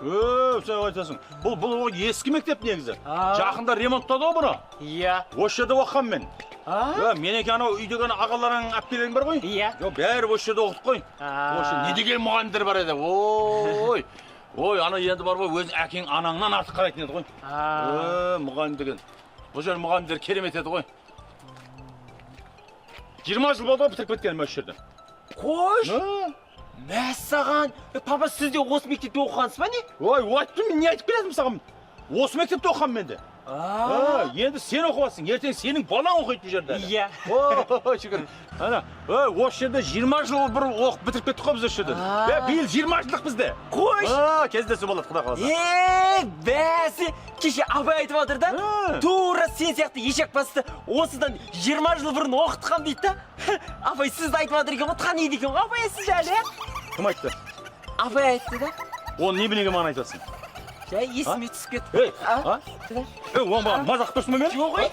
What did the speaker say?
Сен айтасың. Бұл ғой ескі мектеп негізі. А. Жақында ремонттады ғой бұны. Иә. Осы жерде оқығанмын мен. А? Менікі анау үйдегі ана ағаларың, әпкелерің бар ғой. Иә. Жоқ, бәрі осы жерде оқыдық қой. А. Осы не деген мұғалімдер бар еді. Ой. Ой, ана енді бар ғой, өз әкең анаңнан артық қарайтын еді ғой. А. Мұғалім деген. Бұл жер мұғалімдер керемет еді ғой. 20 жыл болды ғой бітіріп кеткенім осы жерден. Қойш. Ә? Мәссаған. Папа, сіз де осы мектепте оқығансыз ба, не? Ой, айттым, мен не айтып келатырмын саған? Осы мектепте оқығанмын мен де. А. Енді сен оқып жатрсың, ертең сенің балаң оқиды бұл жерде әлі. Иә. Ой, шүкір. Ана, ой, осы жерде 20 жыл бұрын оқып бітіріп кеттік қой біз осы жерден. А. Биыл 20 жылдық бізде. Қойш. А, кездесу болады, құдай қаласа. Е, бәсе, кеше абай айтып жатыр да, А. тура сен сияқты ешек басты осыдан 20 жыл бұрын оқытқан дейді да. Апай, сізді айтып жатыр екен ғой, таниды екен ғой апай сізді әлі, иә? Кім айтты? Апай айтты да. Оны не білген маған айтып жатрсың? Жай есіме түсіп кетті. Ей, А? а? Ей, оң маған мазақ қылып тұрсың ба мені? Жоқ, ей.